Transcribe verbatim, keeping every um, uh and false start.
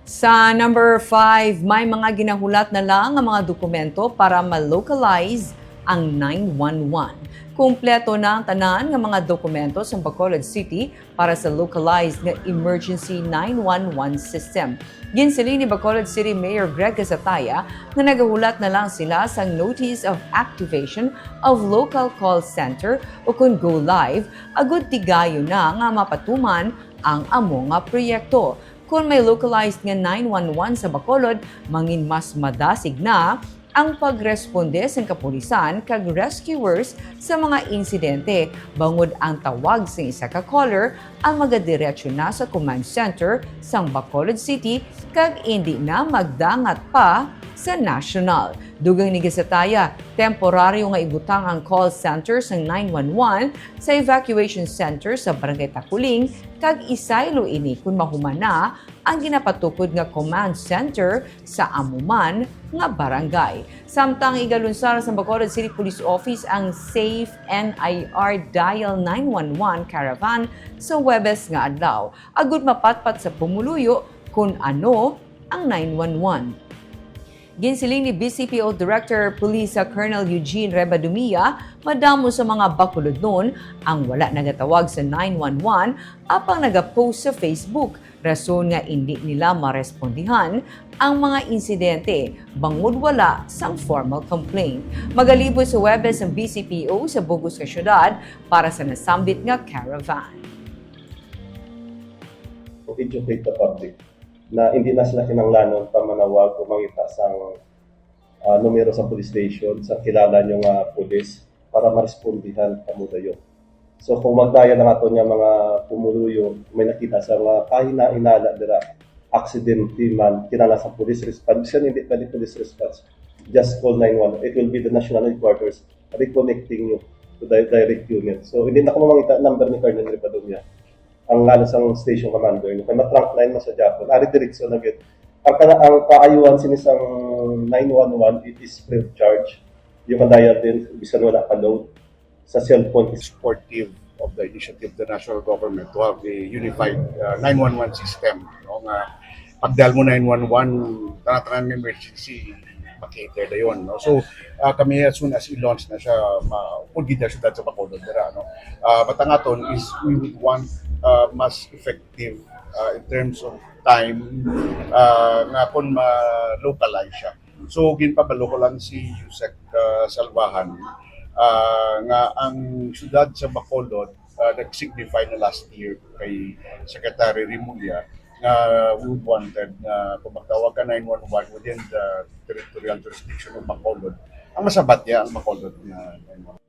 Sa number five, may mga ginahulat na lang nga mga dokumento para ma-localize ang nine one one. Kompleto na ang tanan nga mga dokumento sa Bacolod City para sa localized nga emergency nine one one system. Ginsiling ni Bacolod City Mayor Greg Casataya nga nagahulat na lang sila sang Notice of Activation of Local Call Center o kon go live, agud tigayon na nga mapatuman ang amo nga proyekto. Kon may localized nga nine one one sa Bacolod, mangin mas madasig na ang pagresponde sang kapulisan kag rescuers sa mga insidente, bangod ang tawag sang isa ka caller ang magadiretso na sa command center sang Bacolod City kag indi na magdangat pa sa national. Dugang ni Gisataya, temporaryo nga ibutang ang call center sang nine one one sa evacuation center sa Barangay Taculing kag isaylo ini kon mahuman na ang ginapatukod nga command center sa amo man nga barangay. Samtang igalunsar sa Bacolod City Police Office ang Safe N I R Dial nine one one Caravan sa Huwebes nga adlaw, agud mapatpat sa pumuluyo kon ano ang nine one one. Ginsiling ni B C P O Director Police Colonel Eugene Rebadumia, madamo sa mga Bacolodnon ang wala nagatawag sa nine one one apang nagapost sa Facebook, rason nga indi nila marespondihan ang mga insidente bangod wala sang formal complaint. Magalibot sa Huwebes ang B C P O sa bug-os nga syudad para sa nasambit nga caravan. To educate the public na hindi na sila kinahanglanon pa manawag o mangita sang, ah, numero sa police station, sa kilala nyo nga pulis, para marespondihan kamo dayon. So kung magdaya na ato nga mga pumuluyo, may nakita sa mga kahinahinala dira, aksidente man, kinala sa police response, bisan hindi pwede police response, just call nine one one. It will be the national headquarters reconnecting you to the direct unit. So hindi na ko mamangita number ni Colonel Rivadonia, ang ngala sang station commander, no? Kay ma-trunk line man sa Japon. Ari direksyon na gid. Ang kana, ang kaayuhan sini sang nine one one, it is free of charge. You can dial din, bisan wala ka load. Sa cellphone is supportive of the initiative of the national government to have a unified, uh, nine one one system, no, nga pag-dial mo nine one one, tanan-tanan nga emergency, ma-cater dayon, no? So, ah, kami, as soon as i-launch na siya, ma-, upod gid ang syudad sa Bacolod dira, no? Ah, but ang aton is we would want, ah, mas effective, ah, in terms of time, ah, nga kon ma-localize siya. So, ginpabalo ko lang si Usec, ah, Salvahan, ah, nga ang syudad sa Bacolod, ah, nag-signify na last year kay Secretary Remulla nga we wanted nga kung magtawag ka nine one one within the territorial jurisdiction of Bacolod, ang masabat niya ang Bacolod nga nine one one.